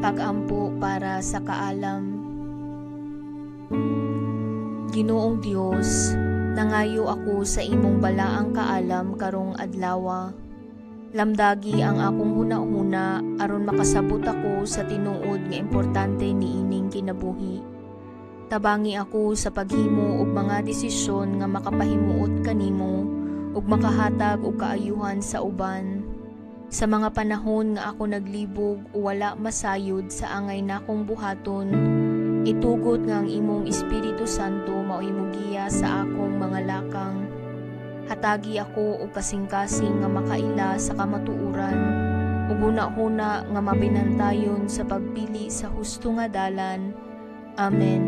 Pag-ampo para sa kaalam. Ginoong Dios, nangayo ako sa imong balaang kaalam karong adlawa. Lamdagi ang akong huna-huna aron makasabot ako sa tinuod nga importante niining kinabuhi. Tabangi ako sa paghimo og mga desisyon nga makapahimuot kanimo ug makahatag og kaayuhan sa uban. Sa mga panahon nga ako naglibog o wala masayod sa angay nakong buhaton, itugot nga ang imong Espiritu Santo mao'y mugiya sa akong mga lakang. Hatagi ako og kasing-kasing nga makaila sa kamatuoran ug huna-huna nga mabinantayon sa pagpili sa husto nga dalan. Amen.